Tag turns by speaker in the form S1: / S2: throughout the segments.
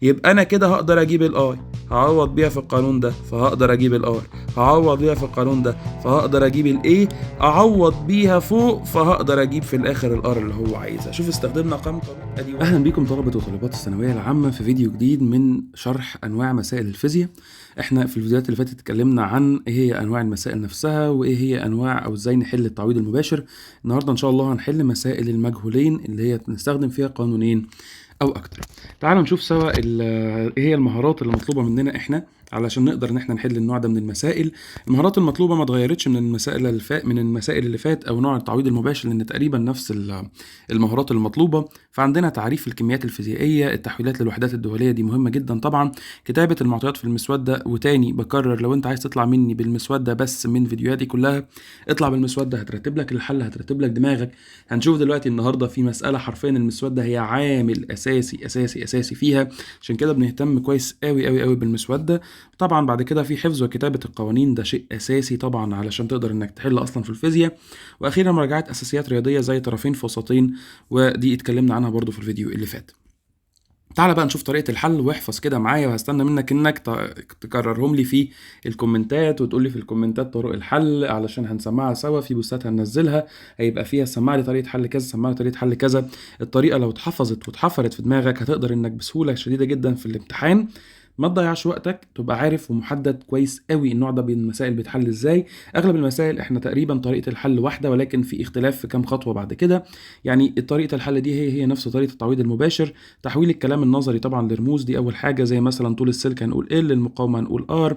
S1: يبقى انا كده هقدر اجيب ال I، هعوض بيها في القانون ده فهقدر اجيب ال R، هعوض بيها في القانون ده فهقدر اجيب ال A، اعوض بيها فوق فهقدر اجيب في الاخر ال R اللي هو عايزها. شوف استخدمنا كام قانون. ادي
S2: اهلا بيكم طلبه وطالبات الثانوية العامة في فيديو جديد من شرح انواع مسائل الفيزياء. احنا في الفيديوهات اللي فاتت اتكلمنا عن ايه هي انواع المسائل نفسها، وايه هي انواع او ازاي نحل التعويض المباشر. النهارده ان شاء الله هنحل مسائل المجهولين اللي هي بنستخدم فيها قانونين او اكتر. تعالوا نشوف سوا ايه هي المهارات اللي مطلوبه مننا احنا علشان نقدر ان احنا نحل النوع ده من المسائل. المهارات المطلوبة ما اتغيرتش من المسائل اللي فات او نوع التعويض المباشر، لان تقريبا نفس المهارات المطلوبة. فعندنا تعريف الكميات الفيزيائية، التحويلات للوحدات الدولية دي مهمة جدا طبعا، كتابه المعطيات في المسوده. وتاني بكرر، لو انت عايز تطلع مني بالمسوده بس من فيديوهاتي كلها، اطلع بالمسوده، هترتب لك الحل، هترتب لك دماغك. هنشوف دلوقتي النهارده في مسالة حرفيا المسوده هي عامل اساسي اساسي اساسي فيها، عشان كده بنهتم كويس قوي قوي قوي بالمسوده. طبعا بعد كده في حفظ وكتابة القوانين، ده شيء أساسي طبعا علشان تقدر إنك تحل أصلا في الفيزياء. وأخيرا مراجعة أساسيات رياضية زي طرفين في وسطين، ودي اتكلمنا عنها برضو في الفيديو اللي فات. تعال بقى نشوف طريقة الحل، واحفظ كده معايا، وهستنى منك إنك تكررهم لي في الكومنتات، وتقول لي في الكومنتات طرق الحل علشان هنسمعها سوا في بوستات هننزلها هيبقى فيها سمع لي طريقة حل كذا، سمع لي طريقة حل كذا. الطريقة لو اتحفظت واتحفرت في دماغك هتقدر إنك بسهولة شديدة جدا في الامتحان ما تضيعش وقتك، تبقى عارف ومحدد كويس قوي النوع ده من المسائل بيتحل ازاي. اغلب المسائل احنا تقريبا طريقه الحل واحدة، ولكن في اختلاف في كام خطوة بعد كده. يعني طريقه الحل دي هي نفس طريقه التعويض المباشر. تحويل الكلام النظري طبعا لرموز دي اول حاجة، زي مثلا طول السلك هنقول L، المقاومة هنقول R،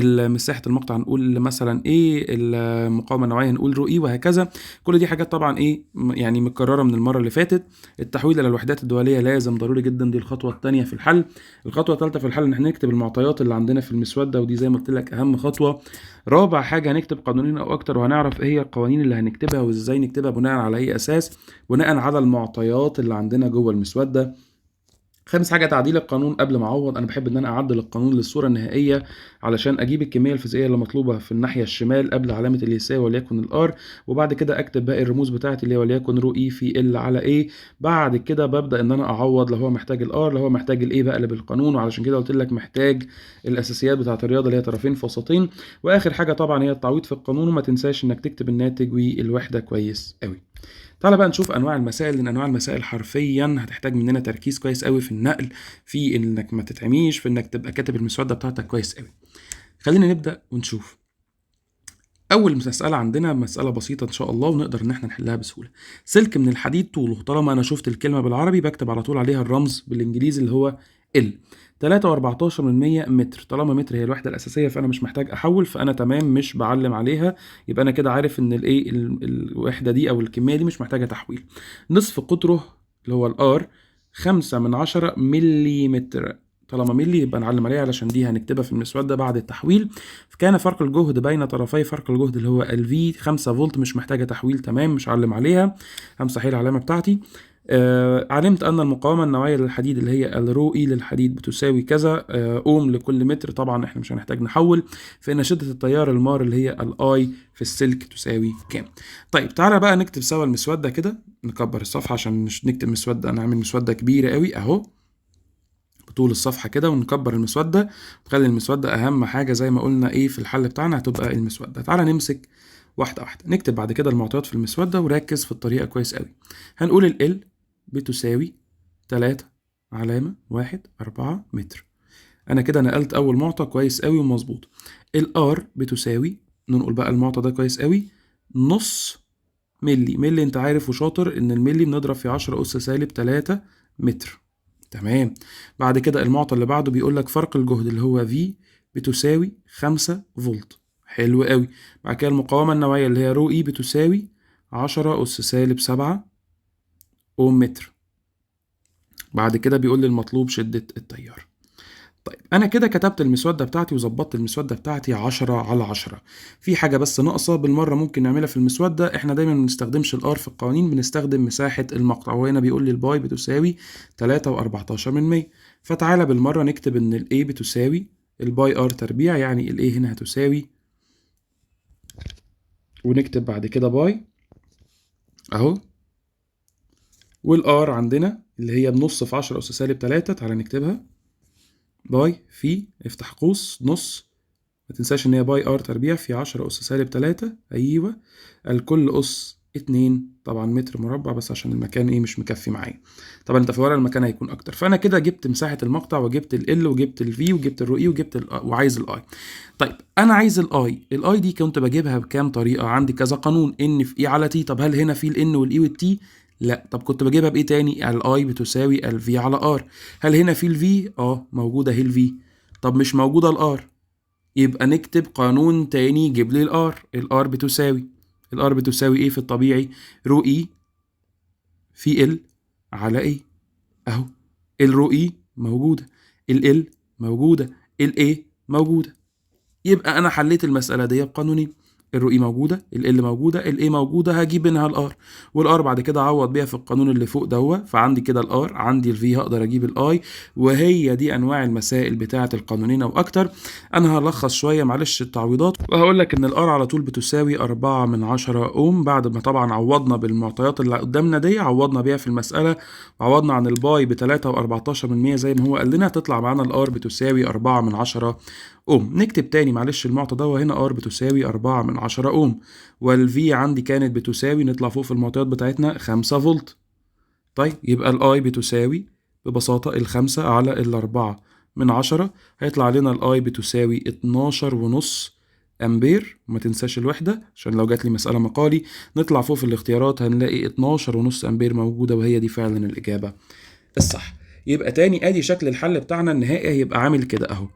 S2: مساحة المقطع هنقول مثلا A، المقاومة النوعية هنقول rho e، وهكذا. كل دي حاجات طبعا ايه يعني متكررة من المرة اللي فاتت. التحويل الى الوحدات الدولية لازم ضروري جدا، دي الخطوة الثانية في الحل. الخطوة الثالثة في الحل ان احنا نكتب المعطيات اللي عندنا في المسوده، ودي زي ما قلت لك اهم خطوة. رابع حاجة هنكتب قانونين او اكتر، وهنعرف ايه هي القوانين اللي هنكتبها وازاي نكتبها بناء على اي اساس، بناء على المعطيات اللي عندنا جوه المسوده. خامس حاجة تعديل القانون قبل ما اعوض. انا بحب ان انا اعدل القانون للصورة النهائية علشان اجيب الكمية الفيزيائية اللي مطلوبه في الناحية الشمال قبل علامة اللي يساوي وليكن ال R، وبعد كده اكتب باقي الرموز بتاعتي اللي هي وليكن rho e في L على A. بعد كده ببدا ان انا اعوض، لو هو محتاج ال R، لو هو محتاج ال A بقلب القانون، وعلشان كده قلت لك محتاج الاساسيات بتاعه الرياضة اللي هي طرفين في وسطين. واخر حاجة طبعا هي التعويض في القانون، وما تنساش انك تكتب الناتج والوحدة كويس قوي. تعالى بقى نشوف انواع المسائل، لان انواع المسائل حرفيا هتحتاج مننا تركيز كويس قوي في النقل، في انك ما تتعميش، في انك تبقى كاتب المسوده بتاعتك كويس قوي. خلينا نبدا ونشوف. اول مسالة عندنا مسالة بسيطة ان شاء الله ونقدر ان احنا نحلها بسهولة. سلك من الحديد طوله، طالما انا شفت الكلمة بالعربي بكتب على طول عليها الرمز بالانجليزي اللي هو L، 3.14 متر. طالما متر هي الوحدة الاساسية فانا مش محتاج احول، فانا تمام مش بعلم عليها، يبقى انا كده عارف ان الايه الوحدة دي او الكمية دي مش محتاجه تحويل. نصف قطرة اللي هو ال R 5/10 مليمتر، طالما ملي يبقى نعلم عليها علشان دي هنكتبها في المسوده بعد التحويل. فكان فرق الجهد بين طرفي فرق الجهد اللي هو ال V 5 فولت، مش محتاجه تحويل، تمام مش علم عليها، همسح العلامة بتاعتي. علمت أن المقاومة النوعية للحديد اللي هي ال rho e للحديد بتساوي كذا أوم لكل متر، طبعا احنا مش هنحتاج نحول. فإن شدة التيار المار اللي هي ال I في السلك تساوي كام؟ طيب تعالى بقى نكتب سوا المسودة كده، نكبر الصفحة عشان نكتب مسودة. أنا عامل مسودة كبيرة قوي أهو بطول الصفحة كده، ونكبر المسودة، نخلي المسودة أهم حاجة زي ما قلنا إيه في الحل بتاعنا هتبقى المسودة. تعالى نمسك واحدة واحدة، نكتب بعد كده المعطيات في المسودة، وركز في الطريقة كويس قوي. هنقول ال L بتساوي 3.14 متر. أنا كده نقلت أول معطى كويس قوي ومظبوط. ال R بتساوي، ننقل بقى المعطى ده كويس قوي، نص ملي. ملي أنت عارف وشاطر إن الملي بنضرب في 10 أس سالب 3 متر، تمام. بعد كده المعطى اللي بعده بيقول لك فرق الجهد اللي هو V بتساوي 5 فولت، حلو قوي. بعد كده المقاومة النوعية اللي هي rho e بتساوي 10 أس سالب 7 أوم متر. بعد كده بيقول لي المطلوب شدة التيار. طيب أنا كده كتبت المسودة بتاعتي وظبطت المسودة بتاعتي 10/10. في حاجة بس ناقصة بالمرة ممكن نعملها في المسودة، إحنا دايما ما بنستخدمش ال R في القوانين، بنستخدم مساحة المقطع، وهنا بيقول لي ال pi بتساوي 3.14، فتعالى بالمرة نكتب إن ال A بتساوي ال pi R تربيع، يعني ال A هنا هتساوي، ونكتب بعد كده pi أهو، وال R عندنا اللي هي بنص في 10 أس سالب 3، تعالى نكتبها pi في افتح قوس نص، ما تنساش ان هي pi r تربيع في 10 اس سالب 3، ايوه الكل اس 2، طبعا متر مربع بس عشان المكان ايه مش مكفي معايا، طبعا انت في ورق المكان هيكون اكتر. فانا كده جبت مساحة المقطع وجبت ال L وجبت ال V وجبت ال rho e وجبت وعايز ال I. طيب انا عايز ال I، ال I دي كنت بجيبها بكام طريقه؟ عندي كذا قانون، N في e على T. طب هل هنا في ال N وال e وال T؟ لا. طب كنت بجيبها بايه تاني؟ ال I بتساوي ال V على R. هل هنا في ال V؟ موجودة اهي ال V. طب مش موجودة ال R، يبقى نكتب قانون تاني يجيب لي ال R. ال R بتساوي، ال R بتساوي ايه في الطبيعي؟ rho e في L على A. اهو ال rho e موجودة، ال L موجودة، ال A موجودة. يبقى انا حليت المسالة دي بقانونين، ال rho e موجودة، ال L موجودة، ال A موجودة، هجيب منها ال R، وال R بعد كده اعوض بيها في القانون اللي فوق دوا. فعندي كده ال R، عندي ال V، هقدر اجيب ال I. وهي دي انواع المسائل بتاعه القانونين او اكتر. انا هلخص شوية معلش التعويضات، وهقول لك ان ال R على طول بتساوي 4/10 اوم، بعد ما طبعا عوضنا بالمعطيات اللي قدامنا دي، عوضنا بيها في المسالة، وعوضنا عن ال pi ب 3.14 زي ما هو قال لنا، تطلع معانا ال R بتساوي 4/10 اوم. نكتب تاني معلش المعطى ده، وهنا R بتساوي 4/10 اوم، وال V عندي كانت بتساوي، نطلع فوق في المعطيات بتاعتنا 5 فولت. طيب يبقى ال I بتساوي ببساطة 5 على 4/10، هيطلع لنا ال I بتساوي 12.5 امبير. وما تنساش الوحدة عشان لو جات لي مسألة مقالي. نطلع فوق في الاختيارات هنلاقي 12.5 امبير موجودة، وهي دي فعلا الإجابة الصح. يبقى تاني ادي شكل الحل بتاعنا النهائي، هيبقى عامل كده اهو.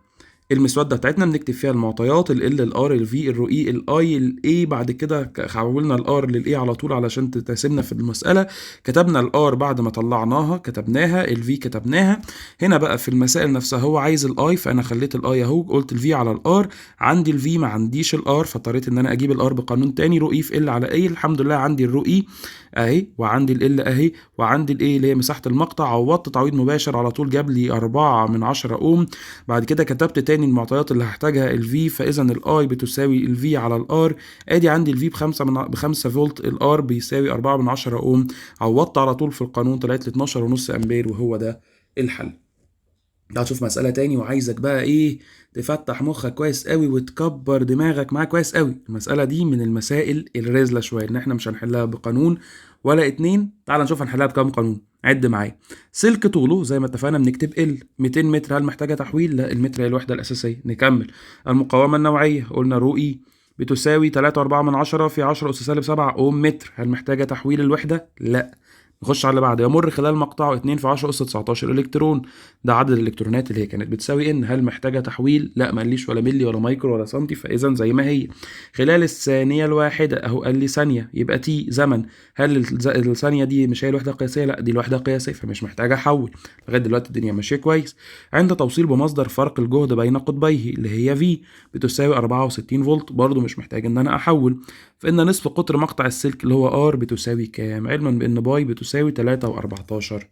S2: المسودة بتاعتنا بنكتب فيها المعطيات، ال L، ال R، ال V، ال rho e، ال I، ال A. بعد كده حولنا ال R لل A على طول علشان تتسمنا في المسألة. كتبنا ال R بعد ما طلعناها كتبناها، ال V كتبناها. هنا بقى في المسائل نفسها هو عايز ال I، فانا خليت ال I اهو، قلت ال V على ال R. عندي ال V ما عنديش ال R، فاضطريت ان انا اجيب ال R بقانون تاني، rho e في L على A. الحمد لله عندي ال rho e اهي، وعندي ال L اهي، وعندي ال A اللي هي مساحة المقطع. عوضت تعويض مباشر على طول، جاب لي 4/10 اوم. بعد كده كتبت تاني المعطيات اللي هحتاجها ال V، فاذا ال I بتساوي ال V على ال R. ادي عندي ال V ب5 فولت، ال R بيساوي 4/10 اوم. عوضت على طول في القانون، طلعت لي 12.5 امبير، وهو ده الحل. تعال نشوف مسألة تاني، وعايزك بقى ايه تفتح مخك كويس قوي وتكبر دماغك معاك كويس قوي. المسألة دي من المسائل الرزلة شوية، ان احنا مش هنحلها بقانون ولا اتنين. تعال نشوف هنحلها بكام قانون. عد معايا. سلك طوله زي ما اتفقنا بنكتب ال 200 متر، هل محتاجة تحويل؟ لا، المتر هي الوحدة الأساسية. نكمل. المقاومة النوعية قلنا rho e بتساوي 3.4 في 10 أس سالب 7 أوم متر، هل محتاجة تحويل الوحدة؟ لا. نخش على اللي بعده. يمر خلال مقطعه 2 في 10 أس 19 إلكترون، ده عدد الإلكترونات اللي هي كانت بتساوي N، هل محتاجة تحويل؟ لا، ما قاليش ولا ملي ولا مايكرو ولا سنتي، فإذا زي ما هي. خلال الثانية الواحدة، أهو قال لي ثانية يبقى T زمن، هل الثانية دي مش هي الوحدة القياسية؟ لا، دي الوحدة القياسية، فمش محتاجة أحول. لغاية دلوقتي الدنيا ماشية كويس. عند توصيل بمصدر فرق الجهد بين قطبيه اللي هي V بتساوي 64 فولت، برضو مش محتاج إن أنا أحول. فإن نصف قطر مقطع السلك اللي هو R بتساوي كام؟ علما بأن pi بتساوي 3.14.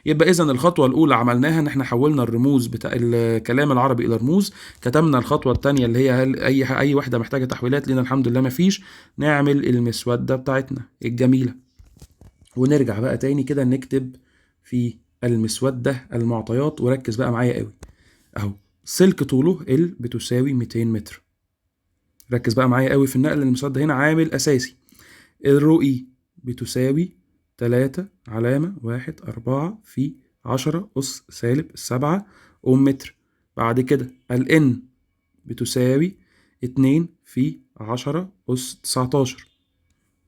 S2: يبقى إذا الخطوة الأولى عملناها إن إحنا حولنا الرموز بتاع الكلام العربي إلى رموز. كتبنا الخطوة الثانية اللي هي هل أي وحدة محتاجة تحويلات، لأن الحمد لله مفيش. نعمل المسودة بتاعتنا الجميلة، ونرجع بقى تاني كده نكتب في المسودة المعطيات. وركز بقى معايا قوي أهو. سلك طوله L بتساوي 200 متر. ركز بقى معايا قوي في النقل، المسودة هنا عامل أساسي. ال rho e بتساوي 3.14 في 10 أس سالب 7 أوم متر. بعد كده ال N بتساوي 2 في 10 أس 19.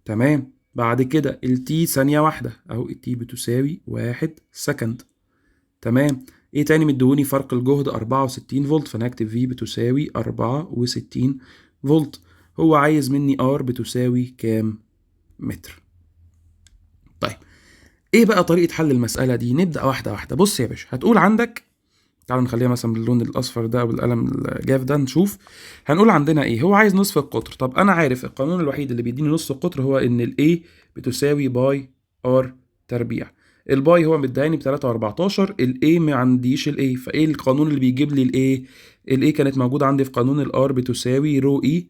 S2: تمام. بعد كده ال T ثانية واحدة، أهو ال T بتساوي 1 second. تمام. ايه تاني مديهوني؟ فرق الجهد 64 فولت، فانا هكتب V بتساوي 64 فولت. هو عايز مني R بتساوي كام متر؟ طيب ايه بقى طريقة حل المسألة دي؟ نبدأ واحدة واحدة. بص يا باشا، هتقول عندك، تعالوا نخليها مثلا باللون الأصفر ده أو بالقلم الجاف ده، نشوف هنقول عندنا ايه. هو عايز نصف القطر. طب أنا عارف القانون الوحيد اللي بيديني نصف القطر هو إن ال A بتساوي pi R تربيع. ال pi هو مديهاني ب 3.14، ال A ما عنديش ال A، فايه القانون اللي بيجيب لي ال A؟ ال A كانت موجودة عندي في قانون ال R بتساوي rho e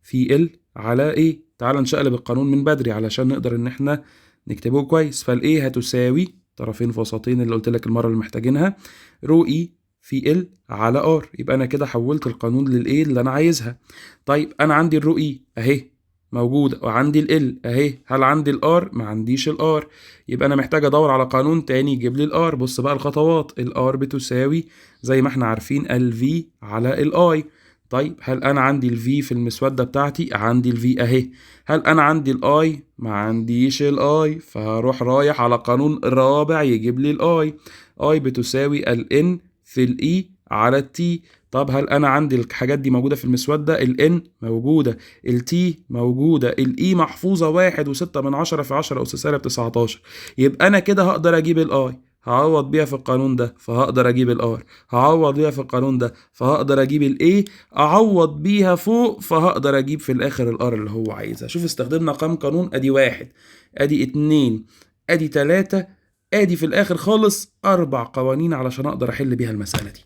S2: في L على A. تعال نشقلب القانون من بدري علشان نقدر ان احنا نكتبه كويس. فال A هتساوي طرفين في وسطين اللي قلت لك المرة اللي محتاجينها، rho e
S1: في L على R. يبقى انا كده حولت القانون لل A اللي انا عايزها. طيب انا عندي ال rho e اهي موجودة، وعندي L اهي، هل عندي ال R؟ ما عنديش ال R، يبقى انا محتاج ادور على قانون تاني يجيب لي ال R. بص بقى الخطوات، ال R بتساوي زي ما احنا عارفين ال V على ال I. طيب هل انا عندي ال V في المسودة بتاعتي؟ عندي ال V اهي. هل انا عندي ال I؟ ما عنديش ال I، فهروح رايح على قانون رابع يجيب لي ال I. I بتساوي ال N في ال e على ال t. طب هل انا عندي الحاجات دي موجودة في المسودة؟ ال N موجودة، ال t موجودة، ال e محفوظة 1.6 في 10 أس سالب 19. يبقى انا كده هقدر اجيب ال I، هعوض بيها في القانون ده فهقدر اجيب ال R، هعوض بيها في القانون ده فهقدر اجيب ال A، اعوض بيها فوق فهقدر اجيب في الاخر ال R اللي هو عايزها. شوف استخدمنا كام قانون، ادي 1، ادي 2، ادي 3، ادي في الاخر خالص 4 قوانين علشان اقدر احل بيها المسألة دي.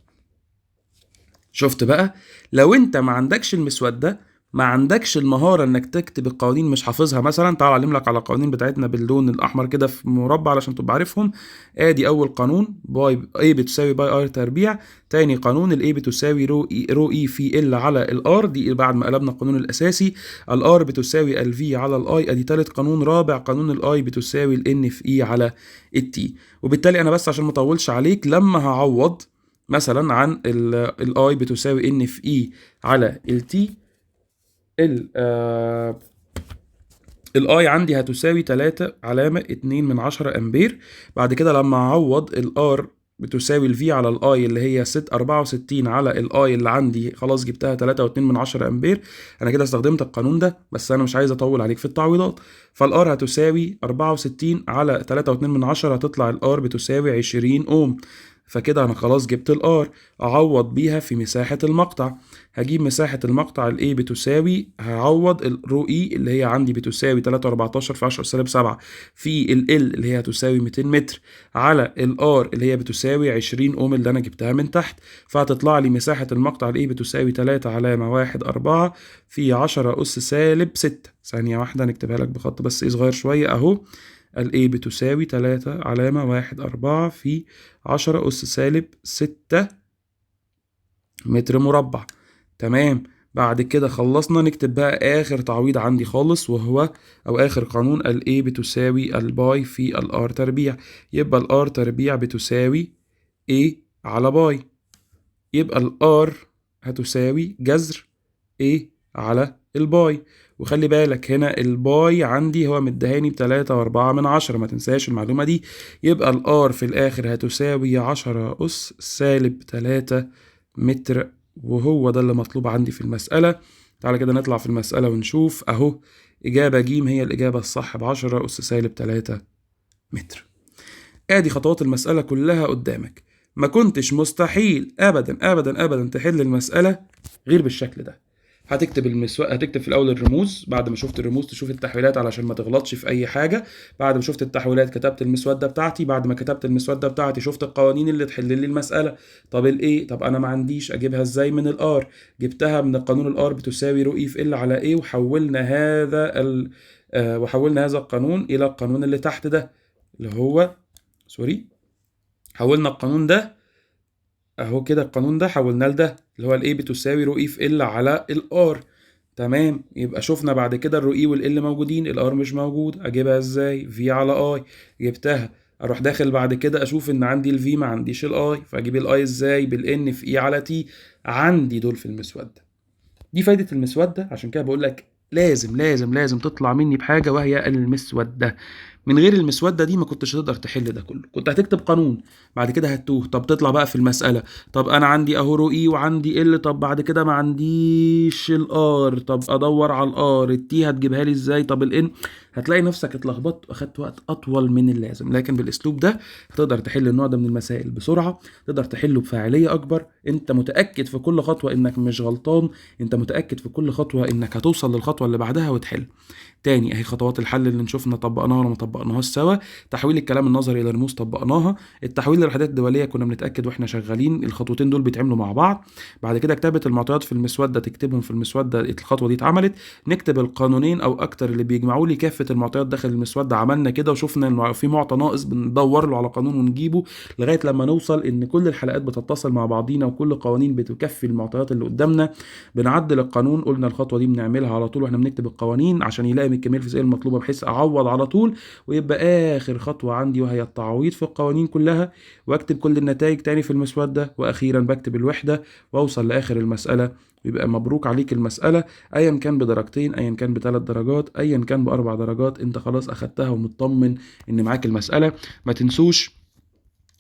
S1: شفت بقى؟ لو انت ما عندكش المسودة، ما عندكش المهارة انك تكتب القوانين، مش حافظها مثلا، تعال اعلم لك على القوانين بتاعتنا باللون الاحمر كده في مربع علشان تبقى عارفهم. ادي اول قانون pi A بتساوي pi R تربيع. تاني قانون ال A بتساوي rho e في L على ال R، دي بعد ما قلبنا القانون الاساسي. ال R بتساوي ال V على ال I، ادي تالت قانون. رابع قانون ال I بتساوي ال N في e على ال t. وبالتالي انا بس عشان ما اطولش عليك، لما هعوض مثلا عن ال I بتساوي N في e على ال t، ال I عندي هتساوي 3.2 امبير. بعد كده لما اعوض ال R بتساوي ال V على ال I اللي هي 64 على ال I اللي عندي خلاص جبتها 3.2 امبير. انا كده استخدمت القانون ده، بس انا مش عايز اطول عليك في التعويضات. فال R هتساوي 64 على 3.2، هتطلع ال R بتساوي 20 اوم. فكده انا خلاص جبت ال R، اعوض بيها في مساحة المقطع. هجيب مساحة المقطع ال A بتساوي، هعوض ال rho e اللي هي عندي بتساوي 3.14 في 10 سالب 7 في ال L اللي هي هتساوي 200 متر على ال R اللي هي بتساوي 20 اوم اللي انا جبتها من تحت. فهتطلع لي مساحة المقطع ال A بتساوي 3.14 في 10 أس سالب 6. ثانية واحدة نكتبها لك بخط بس ايه صغير شوية اهو. ال A بتساوي 3.14 في 10 أس سالب 6 متر مربع. تمام. بعد كده خلصنا، نكتب بقى آخر تعويض عندي خالص، وهو أو آخر قانون ال A بتساوي ال pi في ال R تربيع. يبقى ال R تربيع بتساوي A على pi، يبقى ال R هتساوي جذر A على ال pi. وخلي بالك هنا ال pi عندي هو مدهاني ب3.4، ما تنساش المعلومة دي. يبقى ال R في الآخر هتساوي 10 أس سالب 3 متر، وهو ده اللي مطلوب عندي في المسألة. تعالى كده نطلع في المسألة ونشوف أهو إجابة جيم هي الإجابة الصح ب10 أس سالب 3 متر. آدي خطوات المسألة كلها قدامك. ما كنتش مستحيل أبدا أبدا أبدا تحل المسألة غير بالشكل ده. هتكتب في الاول الرموز، بعد ما شفت الرموز تشوف التحويلات علشان ما تغلطش في اي حاجة. بعد ما شفت التحويلات كتبت المسوده بتاعتي، بعد ما كتبت المسوده بتاعتي شفت القوانين اللي تحل لي المسالة. طب ال A؟ طب انا ما عنديش، اجيبها ازاي من ال R؟ جبتها من القانون ال R بتساوي rho e في L على A، وحولنا هذا القانون الى القانون اللي تحت ده اللي هو sorry، حولنا القانون ده اهو كده، القانون ده حولناه لده اللي هو ال A بتساوي rho e في L على ال R. تمام. يبقى شفنا بعد كده ال rho e وال L موجودين، ال R مش موجود، اجيبها ازاي؟ V على I، جبتها. اروح داخل بعد كده اشوف ان عندي ال V ما عنديش ال I، فاجيب ال I ازاي؟ بال N في e على t، عندي دول في المسوده. دي فايده المسوده، عشان كده بقول لك لازم لازم لازم تطلع مني بحاجة وهي المسوده. من غير المسوده دي ما كنتش هتقدر تحل ده كله، كنت هتكتب قانون بعد كده هتوه. طب تطلع بقى في المسالة، طب انا عندي اهو rho e وعندي L، طب بعد كده ما عنديش ال R، طب ادور على ال R، ال t هتجيبها لي ازاي؟ طب ال N، هتلاقي نفسك اتلخبطت واخدت وقت اطول من اللازم. لكن بالاسلوب ده هتقدر تحل النوع ده من المسائل بسرعة، تقدر تحله بفاعليه اكبر. انت متاكد في كل خطوة انك مش غلطان، انت متاكد في كل خطوة انك هتوصل للخطوة اللي بعدها وتحل.
S2: تاني اهي خطوات الحل اللي نشوفنا طبقناها ولا ما طبقناهاش سوا. تحويل الكلام النظري الى رموز طبقناها. التحويل للوحدات الدولية كنا بنتاكد واحنا شغالين، الخطوتين دول بيتعملوا مع بعض. بعد كده كتابه المعطيات في المسوده، تكتبهم في المسوده، الخطوة دي اتعملت. نكتب القانونين او اكتر اللي بيجمعوا لي كافة المعطيات داخل المسوده، عملنا كده وشفنا في معطى ناقص بندور له على قانون ونجيبه لغاية لما نوصل ان كل الحلقات بتتصل مع بعضينا وكل قوانين بتكفي المعطيات اللي قدامنا. بنعدل القانون، قلنا الخطوة دي بنعملها على طول واحنا بنكتب القوانين عشان يلاقي الكمية الفيزيائية المطلوبة بحيث اعوض على طول. ويبقى اخر خطوة عندي وهي التعويض في القوانين كلها، واكتب كل النتائج تاني في المسوده، واخيرا بكتب الوحدة واوصل لاخر المسالة. يبقى مبروك عليك المسالة، ايا كان بدرجتين، ايا كان ب3 درجات، ايا كان ب4 درجات، انت خلاص اخدتها ومطمن ان معاك المسالة. ما تنسوش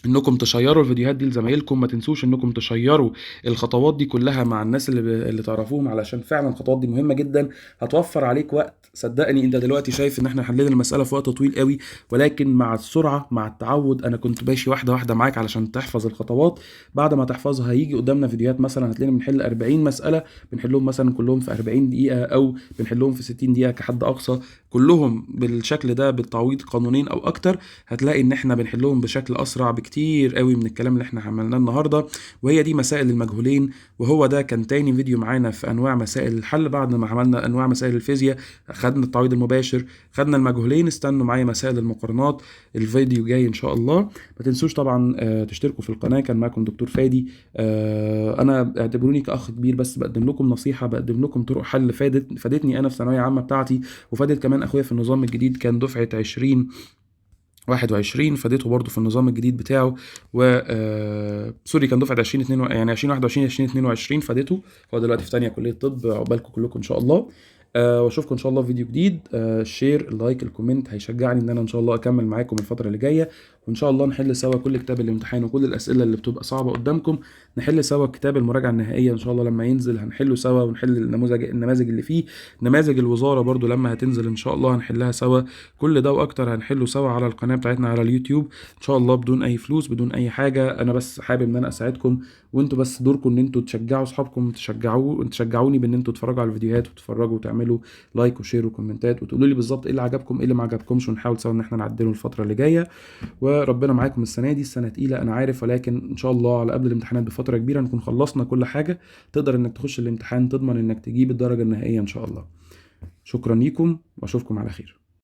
S2: انكم تشيروا الفيديوهات دي لزمايلكم، ما تنسوش انكم تشيروا الخطوات دي كلها مع الناس اللي تعرفوهم، علشان فعلا الخطوات دي مهمة جدا، هتوفر عليك وقت. صدقني انت دلوقتي شايف ان احنا حلينا المسالة في وقت طويل قوي، ولكن مع السرعة مع التعود انا كنت ماشي واحدة واحدة معاك علشان تحفظ الخطوات. بعد ما تحفظها هيجي قدامنا فيديوهات مثلا هتلاقينا بنحل 40 مسالة، بنحلهم مثلا كلهم في 40 دقيقة او بنحلهم في 60 دقيقة كحد اقصى، كلهم بالشكل ده بالتعويض قانونين او اكتر. هتلاقي ان احنا بنحلهم بشكل اسرع بكتير قوي من الكلام اللي احنا عملناه النهارده. وهي دي مسائل المجهولين، وهو ده كان تاني فيديو معانا في انواع مسائل الحل. بعد ما عملنا انواع مسائل الفيزياء، خدنا التعويض المباشر، خدنا المجهولين، استنوا معايا مسائل المقارنات الفيديو جاي ان شاء الله. ما تنسوش طبعا تشتركوا في القناة. كان معاكم دكتور فادي، انا اعتبروني كاخ كبير، بس بقدم لكم نصيحة، بقدم لكم طرق حل فادتني انا في ثانوية عامة بتاعتي، وفادت كمان اخويا في النظام الجديد، كان دفعه 2021 فادته برضو في النظام الجديد بتاعه، و sorry كان دفعه 2022 يعني 2021 2022 فادته، هو دلوقتي في ثانية كليه طب. عقبالكم كلكم ان شاء الله. واشوفكم ان شاء الله في فيديو جديد. ال share، ال like، ال comment هيشجعني ان انا ان شاء الله اكمل معاكم الفترة اللي جاية، وان شاء الله نحل سوا كل كتاب الامتحان وكل الاسئلة اللي بتبقى صعبة قدامكم، نحل سوا كتاب المراجعة النهائية ان شاء الله لما ينزل هنحله سوا، ونحل النماذج اللي فيه، نماذج الوزارة برضو لما هتنزل ان شاء الله هنحلها سوا. كل ده واكتر هنحله سوا على القناة بتاعتنا على اليوتيوب ان شاء الله، بدون اي فلوس بدون اي حاجة. انا بس حابب ان انا اساعدكم، وانتوا بس دوركم ان انتوا تشجعوا اصحابكم، تشجعوني بان انتوا تتفرجوا على الفيديوهات وتتفرجوا وتعملوا like و share وكومنتات، وتقولوا لي بالظبط ايه اللي عجبكم ايه اللي ما عجبكمش، ونحاول سوا ان احنا نعدله الفترة اللي جاية. وربنا معاكم السنة دي، السنة تقيلة انا عارف، ولكن ان شاء الله على قبل الامتحانات بفترة كبيرة نكون خلصنا كل حاجة، تقدر انك تخش الامتحان تضمن انك تجيب الدرجة النهائية ان شاء الله. شكرا ليكم واشوفكم على خير.